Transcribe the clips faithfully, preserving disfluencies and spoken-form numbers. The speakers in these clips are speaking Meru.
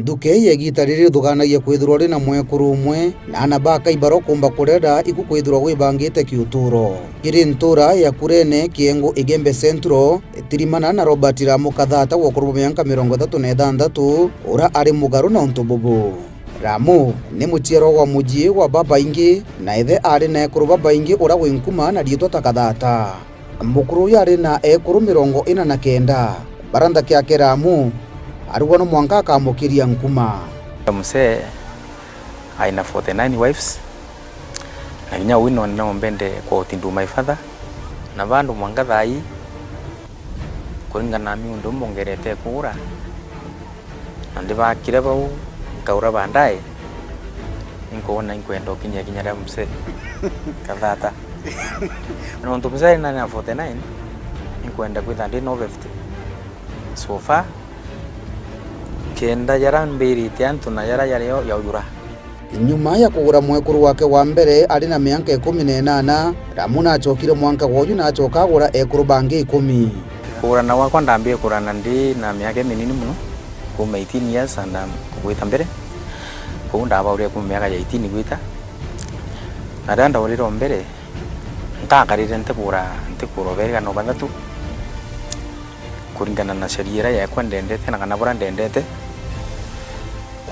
Nthuke ya igiita riri rithugaanagia kwithirwa uri na mwekuru umwe na aana bakai baria ukumba kurera iku kwithirwa wibangite kiuturo. Kiri ntuura ya Kurene, Kiengu, Igembe Central, tirimana na Robert Ramu Kathata wa ukuru bwa mianka mirongo ithatu na ithanthatu, uria ari mugaru na untu bubu. Ramu ni muciarwa wa mujii wa babaingi, na ithe ari na ekuru babaingi uria wi nkuma na riitwa ta Kathata. Mukuru uyu ari na ekuru mirongo ina na kenda, baria nthaki yake Ramu arigwa no mwanka akamukiria nkuma. Mzee aina forty nine wives, na kinya uu no, no mbende kwa utindu my father, na bandu mwanka thaa ii, kuringana na miundu mbongerete kuura, na ndibakire bau, nkaura baadaye, inkwona inkwenda ukinyia kinya ria mzee Kathata. Nontu mzee nani na forty nine, inkwenda kwitha ndi no fifty. So far, kenda jara mbirite antu na jara jari o ya ujura. Nyuma ya kugura mwekuru wake wa mbere ari na mianka ikumi na inana, Ramu naacokire mwanka gwoju na acoka agura ekuru bangi ikumi. Kugurana gwakwa ndambie kugurana ndi na miaka iminini mono, kuuma eighteen years and, um, gwita mbere. Kou ndabaurire kuuma miaka ya eighteen gwita. Na riria ndaurire o mbere, ntakarire ntikugura, ntikugura uberi kana ubathatu. Kuringana na sheria iria yekwa ndendete na kana buria ndendete.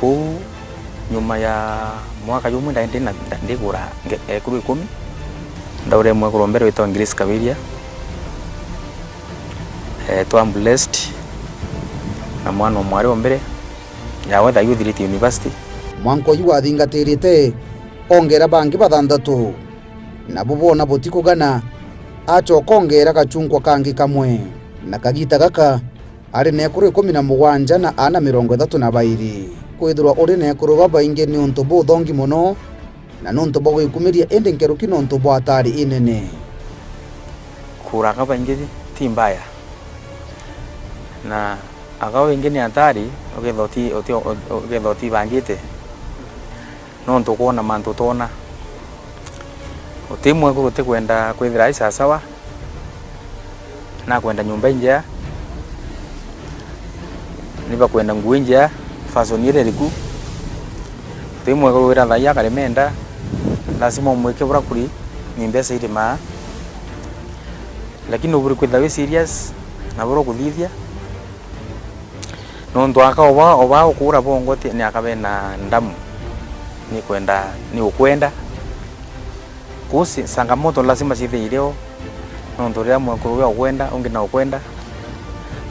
Kou nyuma ya mwaka jumwe ndae ndi na, nda-, ndigura nge-, ekuru ikumi. Ndaure mwekuru wa mbere witwa Grace Kawiria, eh, twa blessed na mwana o mwari wa mbere, yawe thaa ii uthirite university. Mwanka uyu wathingatirite, ongera bangi bathanthatu. Nabo boona butikugana, acoka ongeera gachunkwa kangi kamwe. Na kagiita gaka, ari na ekuru ikumi na mugwanja na aana mirongo ithatu na bairi. Kwithirwa uri na ekuru babaingi ni untu buthongi mono, na ni untu bwa gwikumiria, indi nkeruki ni untu bwa atari inene. Kuura ka baingi ti mbaya, na aga wingi ni atari, ukethira uti-, uti-, ukethira utibangite. Nontu ukwona mantu utoona. Uti mwekuru utikwenda kwithira ai sawasawa, nakwenda nyomba injea, ni bakwenda nguo injea, fashion iria iriku. Uti mwekuru wira thaai akarimenda, lazima umwike buria kuri, ni mbeca irimaa. Lakini uburi kwithira wi serious na buria ukuthithia. Nontu aka oba, oba ukuura bongwa ti, ni aka bena ndamu, ni kwenda, ni ukwenda. Kou ci-, changamoto lazima cithiire o, nontu riria mwekuru uria ukwenda, ungi na ukwenda,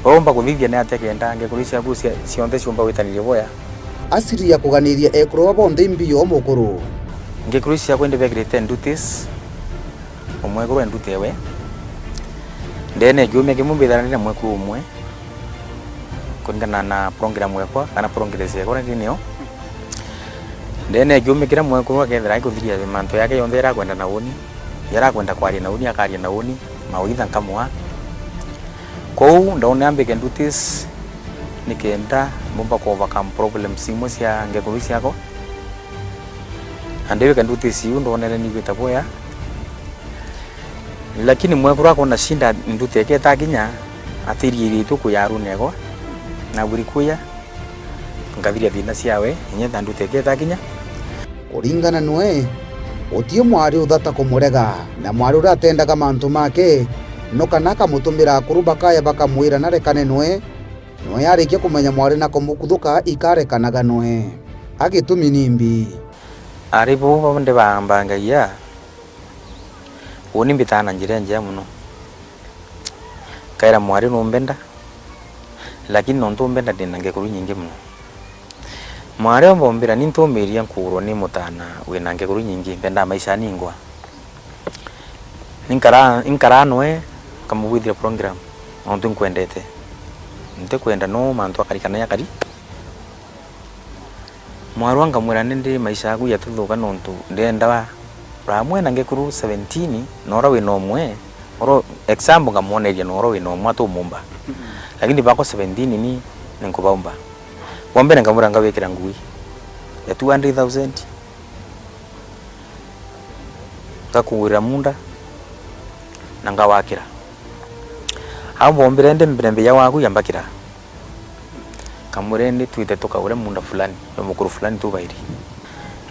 baumba kuthithia ni atia kenda ngekuru iu ciaku cia-, cionthe ciumba gwitaniria boya. Asiri ya kuganiria ekuru baba bonthe imbi yo mukuru. Ngekuru iu ciaku indi bekirite duties, umwekuru e nduti ewe. Ndeene ya kiumia kimwe mbitharanire na mwekuru umwe, kuringana na program yakwa, kana progress yakwa, rindi niyo. Ndeene ya kiumia kiria mwekuru akethira aikuthiria mantu yake yonthe jaria akwenda na uni, jaria akwenda kwaria na uni, akaria na uni, mawaitha nkamua. Kou, ndonere ambike duties, nikenda mbumba ku overcome problems imwe cia ngekuru ciakwa. Na ndibika duties iu, ndonere nigwita bwea. Lakini mwekuru akwona shinda nduti yake itakinya, atiriiritue kuya arune ekwa, na buri kuya, nkathiria thina ciawe, inya ta nduti yake itakinya. Kuringana nwe, gutii mwari uthata kumurega, na mwari uria atendaga mantu make, no kana akamutumira akuru bakaya bakamwira narekane nwe, nwe arikia kumenya mwari na kumukuthuka ikarekanaga nwe. A gitumi nimbi? Ari bo bonthe bambangagia, uni mbitaa na njira injea mono. Nkaira mwari numbenda, lakini nontu umbenda ndina ngekuru inyingi mono. Mwari omba umbira, ni ntumiria nkuurwa ni mutaana wina ngekuru inyingi, mbendaa maisha ningwa. Ninkara, inkaraa nwe, nkamubwithia program, nontu inkwendete. Ntikwenda no mantu akarikana jakari. Mwarwa nkamwira, ni ndi maisha yaku yatuthuka, nontu ndienda uramwe na ngekuru seventeen, na uria wina umwe, uria, example nkamwoneria na uria wina umwe atumumba. Lakini bakwa seventeen ni, ni nkubaumba. Bwa mbere nkamwira ngawikira ngui ya two hundred thousand, ngakugurira munda, na ngawakira. Au bombire ndi mbere mbeya waku yambakira. Nkamwira, "Indi twite tukaure muunda fulani, na mukuru fulani tubairi."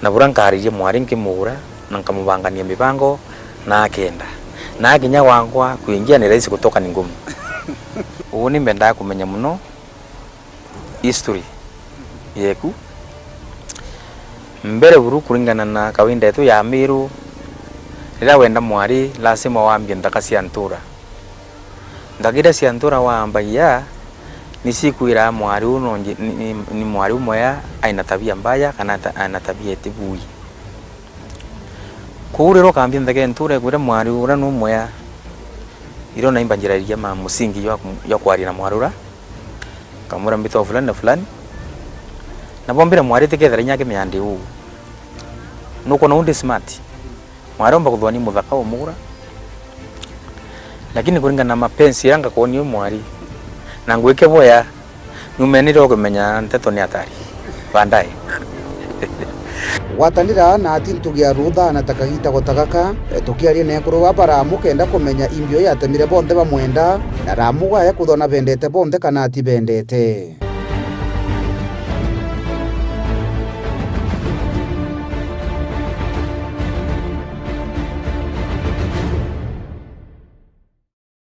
Na bura nkaaririe mwari nkimugura, na nkamubangania mibango, na akenda. Na akinya gwakwa, kuingia ni rahisi, kutoka ni ngumu. Uu ni mbendaa kumenya mono history yeku. Mbere buru, kuringana na kawaida yetu ya Miru, riria wenda mwari, lazima waambie nthaka cia ntura. Nthaka iria cia ntura waambagia, ni cikwiraga mwari uu no nji-, ni, ni, ni mwari uu mwea aina tabia mbaya, kana ta-, aina tabia iti bui. Kwou riria ukaambia nthaka ya ntura ikwira mwari uria nu mwea, irio naimba njiragia ma musingi jwa ku-, jwa kwaria na mwari uria. Nkamwira, "Mbitwa fulani na fulani." Na bombire mwari tikethira inya akimiandi uu. Nukwona undi smart. Mwari omba kuthwania muthaka umugura. Lakini kuringana na mapenzi iria ngakwoni u mwari, na ngwike boya, nyumenire ukumenya nteto ni atari. Baadaye. Gwatanira na ati ntugi ya rutha na ta kagita gota gaka, tukiaria na ekuru ba baramu kenda kumenya imbio yatemire bonthe bamwenda, na ramu gaya kuthona bendete bonthe kana ati bendete.